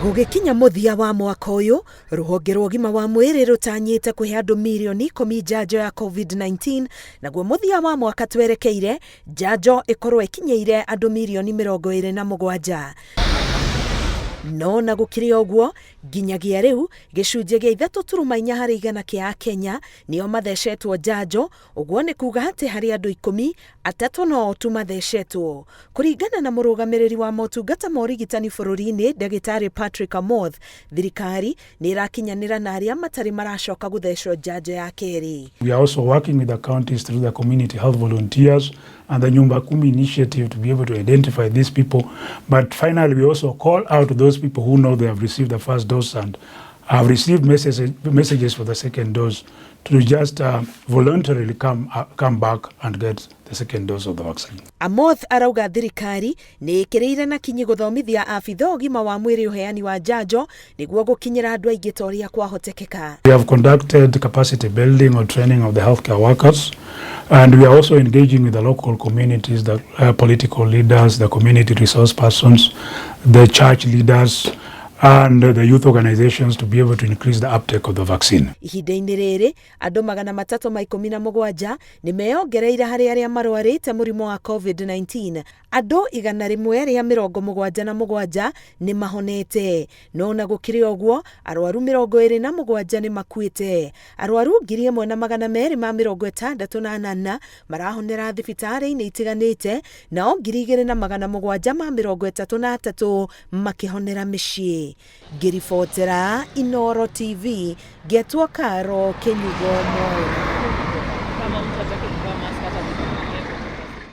Gũgĩkinya mũthia wa mwaka ũyũ, rũhonge rwa ũgima wa mwĩrĩ rũtanyĩte kũhe andũ mirioni ikũmi njanjo ya COVID-19, naguo mũthia wa mwaka twerekeire, njanjo ĩkorwo ĩkinyĩire andũ mirioni 27. No na gũkĩrĩ ũguo, nginyagia rĩu, gĩcunjĩ gĩa 3.4% kĩa Akenya nĩo mathecetwo njanjo, ũguo nĩ kuga atĩ harĩ andũ 10, atatũ no o tu mathecetwo. Kũringana na mũrũgamĩrĩri wa motungata ma ũrigitani bũrũri-inĩ Ndagĩtarĩ Patrick Amoth, thirikari nĩ ĩrakinyanĩra na arĩa matarĩ maracoka gũthecwo njanjo ya kerĩ. We are also working with the counties through the community health volunteers and the Nyumba Kumi initiative to be able to identify these people. But finally, we also call out to those people who know they have received the first dose and have received messages for the second dose to just voluntarily come back and get the second dose of the vaccine. Amoth arauga thirikari nĩ ĩkĩrĩire na kinyi gũthomithia abitha ũgima wa mwĩrĩ ũheani wa njanjo nĩguo gũkinyĩra andũ aingĩ ta ũrĩa kwahotekeka. We have conducted capacity building or training of the healthcare workers, and we are also engaging with the local communities, the political leaders, the community resource persons, the church leaders, and the youth organizations to be able to increase the uptake of the vaccine. Ihinda-inĩ rĩrĩ, andũ 317 nĩ meyongereire harĩ arĩa marwarĩte mũrimũ wa COVID-19. Andũ 177 nĩ mahonete. No na gũkĩrĩ ũguo, arwaru 27 nĩ makuĩte. Arwaru 1268 marahonera thibitarĩ-inĩ itiganĩte, nao 2733 makĩhonera mĩciĩ. Ngĩribotera Inooro TV, ngetwo Karo Kĩnyugo Mwaura.